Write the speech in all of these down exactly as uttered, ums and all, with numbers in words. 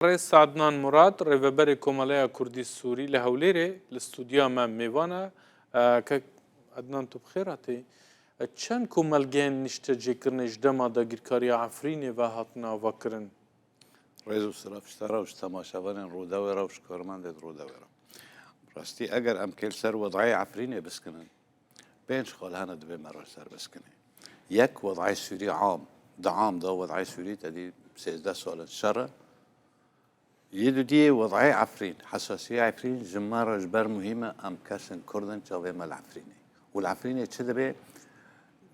Rêz Adnan Murat, rêveberê Komeleya Kurdî Sûrî li Hewlêrê, li stûdyoya me mêvan e. E, kek Adnan, tu bi xêr hatî. E, çend komelgehên niştecêkirinê ji dema dagîrkariya Efrînê ve hatine avakirin? Rêz û silav ji te re û ji temaşevanên Rûdawê re û ji karmendên Rûdawê re. Rastî, eger em kê li ser wedayê Efrînê biskinin, pênc xal hene divê me re li ser biskine. Yek, wedayê Sûrî am, di am de wedayê Sûrî te dî sêzdeh sal in şer e. Yê dudiyê, wedayê Efrîn, hesasiya Efrîn ji me re ji ber muhîm e, em kesên Kurd in, çavê me li Efrînê. Û li Efrînê çi dibe?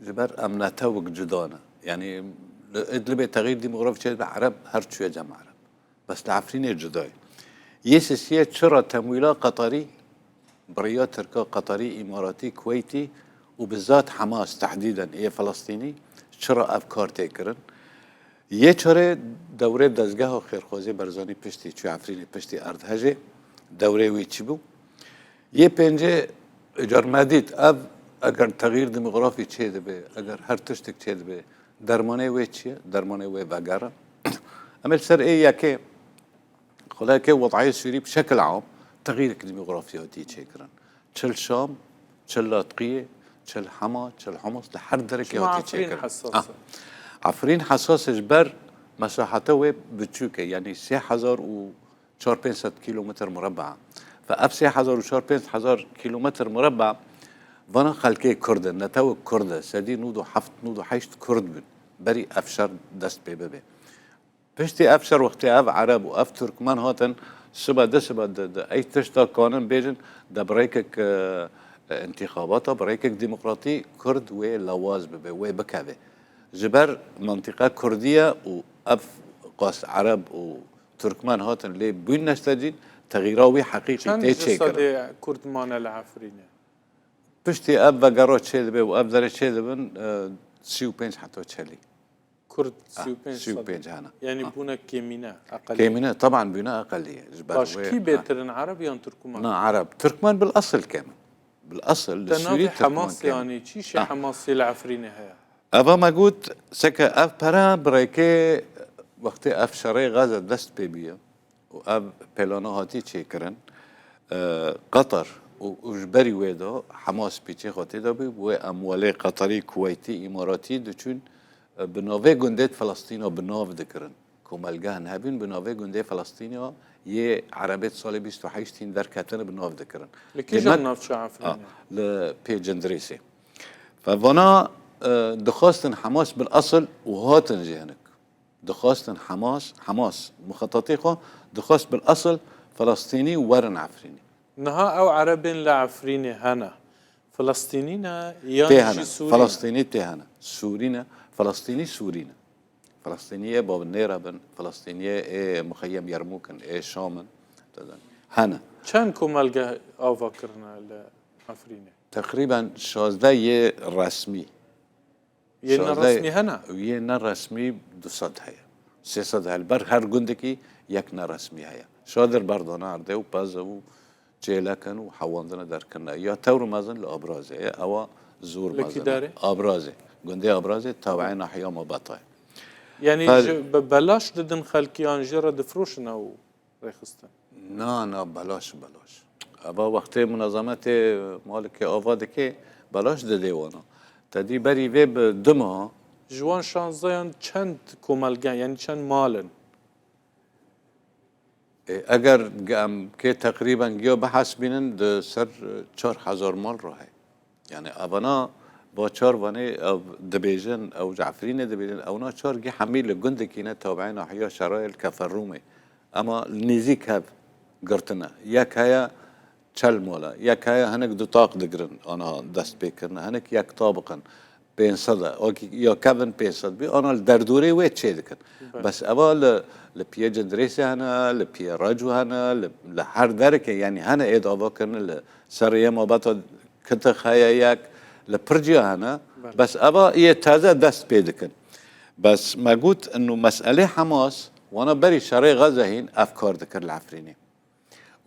Ji ber em netewek cuda ne. Yanî li Idlibê texîr demografî çêdibe, Ereb her çûye cem Ereb. Bes li Efrînê cuda ye. Yê sisiye, çira temwîla Qeterî, bi riya Tirka, Qeterî, Îmaratî, Kuweytî û bi zat Hamas, tehdîden ê Filistînî, çira ev kar tê kirin? Yê çarê, dewrê dezgeha xêrxwazê Barzanî piştî çû Efrînê, piştî erdhejê, dewrê wî çi bû? Yê pêncê, car me dît, ev eger texîr demografî çêdibe, eger her tiştek çêdibe, dermanê wê çi ye? Dermanê wê vegere. Em ê li ser ê yekê, xulekê wedayê Sûrî bi şekil am texîrek demografî hatî çêkirin. Çil Şam, çil Latqiyê, çil Hema, çil Humus, li her derekê Şima hatî Efrîn çêkirin. Hesas Ah. e. Efrîn hesas e ji ber mesaheta wê biçûk e, yanî sê hezar û çar pênc sed kîlometr mureba. Ve ev sê hezar û çar pênc hezar kîlometr mureba vana xelkê Kurd in, netewek Kurd e, sedî nod û heft, nod û heşt Kurd bûn. Berî ev şer dest pê bibe. Piştî ev şer, wextê ev Ereb û ev Tirkmen hatin, sibe di sibe di, di ey tişta kanin bêjin, de bi rêkek, e, e, întîxabata, bi rêkek demokratî Kurd wê lawaz bibe, wê bikeve. Ji ber mintîqe Kurdî ye û ev qas Ereb û Tirkmen hatin lê bûn neştecîn, texîra wî heqîqî Çend tê ji çêkirin. sedê Kurd mane li Efrînê? Piştî ev vegera çêdibe û ev derê çêdibin, e, sî û pênc heta çelî. Kurd Ah, sî û pênc sî û pênc sedê. hene. Yanî Ah. bûne kêmîne, eqelî. Kêmîne, teban bûne eqelî. Ji ber Baş wê, kî ah. bêtir in, Ereb yan Tirkmen? Na, Ereb. Tirkmen bil esil kêm in. Bil esil li Te Sûrî navê Tirkmen Hamas kêm in. yanî çi işê Ah. Hamasê li Efrînê heye? Eva me got, seke ev pere bi rêkê wextê ev şerê Gaza dest pê bûye û ev plana hatî çêkirin, e, Qatar û, û ji berî wê de Hamas pîçê xwe tê de bû, wê em welê Qatarî, Kuweytî, Îmaratî diçûn, e, bi navê gundê Filistîna bi nav dikirin. Komelgehên hebûn bi navê gundê Filistîna yê Erebê di salê bîst û heşt hîn derketine bi nav dikirin. Li kîjan Demek navçe Efrînê? Ah, li pê Cindirêsê. Ve vana, e, dixwastin Hamas bil esil û hatin jî hinek. Dixwastin Hamas, Hamas muxetatê xwe dixwast bil esil Filistînî werin Efrînê. Niha ew Erebên li Efrînê hene. Filistînî ne yan Tê jî hene. Sûrî ne? Filistînî tê hene. Sûrî ne. Filistînî Sûrî ne. Filistîniyê babin nêre bin. Filistîniyê ê muxeyyem Yermûk in, ê Şam in. Hene. Çend komelgeh ava kirine li Efrînê? Teqrîben şazdeh yê resmî. Yê Şazdeh neresmî hene? Yê neresmî du sed heye. Sê sed heye. Li ber her gundekî yek neresmî heye. Şadir berdana erdê û pez û çêlekin û hewandine derkirine. Ya tewr mezin li Abrazê ye. Ewa zor Li mezin kî e. derê? Abrazê. Gundê Abrazê tabiê nahiya Mabata ye. Yanî Her ji, bi belaş didin xelkî yan jê re difiroşin ew rêxistin? Na, na, belaş, belaş. Eva wextê munazemetê malikê ava dike, belaş didê wana. Te dî berî vê bi du meha. Ji wan şanzeyan çend komelge, yanî çend mal in? E, eger ge-, em kê teqrîben giya bihesbînin, di ser, e, çar hezar mal re heye. Yani evana va çar vanê ev dibêjin, ew ji Efrînê dibêjin, ewna çar gî hemî li gundekî ne tabiê nahiya Şerayê li Keferrûmê. Ema li nêzîk hev girtine. Yek heye çel mala, yek heye hinek dutaq digirin, ana dest pê kirine, hinek yek tabiq in, pênc sed e, wekî ya kevin pênc sed bî, ana li derdorê wê çê dikin. Belê. Bes eva li, li piyê Cindirêsê hene, li piyê Reco hene, li, li her dereke, yanî hene ê dava kirine li ser rêya mabeta Kitix heye yek, li pir ciya hene. Belê. Bes eva yê teze dest pê dikin. Bes me got, inu meselê Hamas, wana berî şerê Gaza hîn ev kar dikir li Efrînê.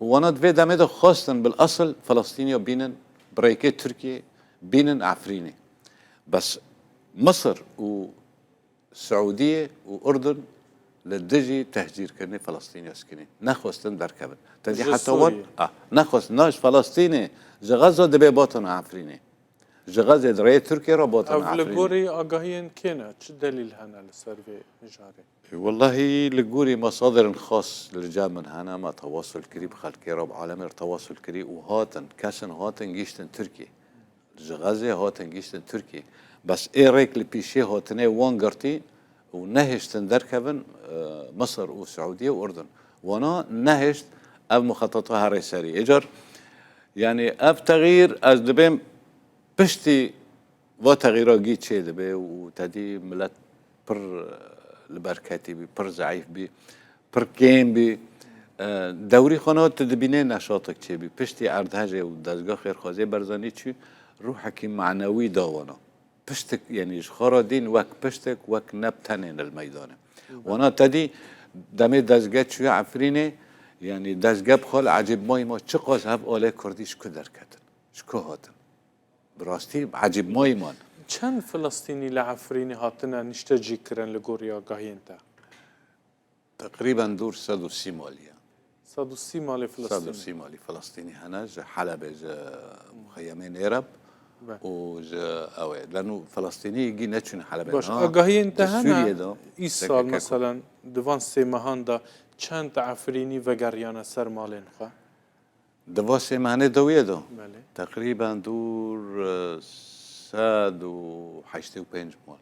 Û wana di vê demê de xwestin bil esil Filistîniya bînin, bi rêkê Tirkiyê bînin Efrînê. Bes Misir û Siûdiyê û Urdun li dijî tehcîrkirinê Filistînî ez kirin. Nexwestin derkevin. Te dî Ji heta wan, Sûriyê. Ah, nexwest, na ji Filistînê, ji Xeza dibê batin Efrînê. Ji Xezê di rêyê Tirkiyê re batin Ev li Efrînê. Gorî agahiyên kê ne? Çi delîl hene li ser vê mijarê? E, wellahî li gorî mesadirên xas li cem min hene, me tewasul kirî bi xelkê re, bi alemê re tewasul kirî û hatin, kesin hatin gihîştin Tirkiyê. Ji Xezê hatin gihîştin Tirkiyê. Bes ê rêk li pîşê hatinê wan girtî û nehiştin derkevin, e, Misir û Siûdiye û Urdun. Wana nehişt ev muxeteta herê serî. Êcar, yanî ev texîr ez dibêm piştî va texîra gî çê dibe û te dî milet pir, e, li ber ketî bî, pir zeîf bî, pir kêm bî. E, dewrî xwe na tu dibînê neşatek çêbî. Piştî erdhejê û dezga xêrxwazê Berzanî çû, ruhekî manewî da wana. Piştik, yanî ji xwe re dîn wek piştik, wek neb tenên li meydanê. Wana te dî demê dezge çûye Efrînê, yanî dezge bi xwe li ecêbmayî ma çiqas hev alê Kurdî ji ku derketin, ji ku hatin. Bi rastî ecêbmayî man. Çend Filistînî li Efrînê hatine niştecî kirin li gorî agahiyên te? Teqrîben dûr sed û sî malî ye. Sed û sî malê Sed û sî Filistînî. Malî Filistînî hene, ji Helebê, ji muxeyemên Êreb Be. Û ji ew ê. Leno Filistînî gî neçûne Helebê. Baş, niha agahiyên te di hene, Sûriyê de îsal P K K meselen di van sê mehan de çend Efrînî vegeriyane ser malên xwe? Di va sê mehanê dawiyê de Belê. Teqrîben dûr, e, sed û heştê û pênc mal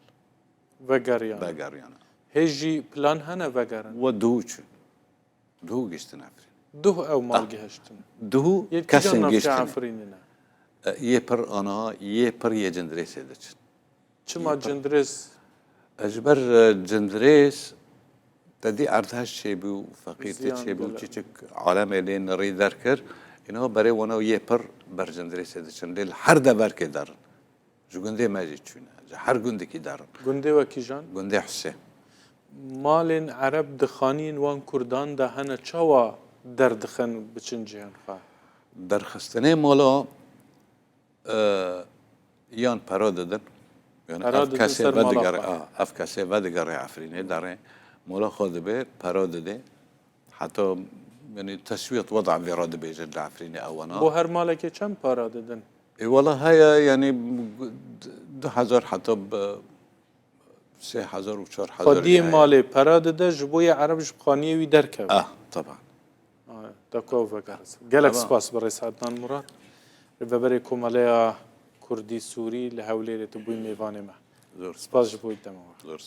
Vegeriyane. Vegeriyane. Hê jî plan hene vegerin? We duh çûn. Duh giştin Efrîn. Duh ew mal Ah. gihiştin. Duh Yê kesin kîjan navçe giştin. Efrînî ne? E, yê pir ana, yê pir yê Cindirêsê diçin. Çima Yê pir- Cindirês? E, ji ber, e, Cindirês te dî erdhej çêbû, feqîrtî Ziyan çêbû, gele. Çiçik alemê lê nirî derkir. Îna berê wana yê pir ber Cindirêsê diçin. Lê li her deverkê derin. Ji gundê me jî çûne. Ji her gundekî derin. Gundê we kîjan? Gundê Husê. Malên Ereb di xaniyên wan Kurdan de hene, çawa derdixin biçin cihên xwe? Derxistinê mala, e, yan pera didin. Yani Pera ev didin kesê ser mala vedigere, xwe. A, ev kesê vedigere Efrînê derê. Mala xwe dibe, pera dide. Heta, yani teswiyet weda vê re dibêje li Efrînê ewana. Bo her malekê çend para didin? E, wala heye, yani du hezar heta bi sê hezar û çar hezar Xwediyê heye. Malê para dide, ji bo yê Ereb ji xaniyê wî derkeve. Ah, taban. Ah, da ku ew vegerin. Gelek Taban. Spas birêz Ednan Murat. Rêveberê Komeleya Kurdî Sûrî li Hewlêrê tu bûyî mêvanê me. Zor Spas ji bo dema we. Zor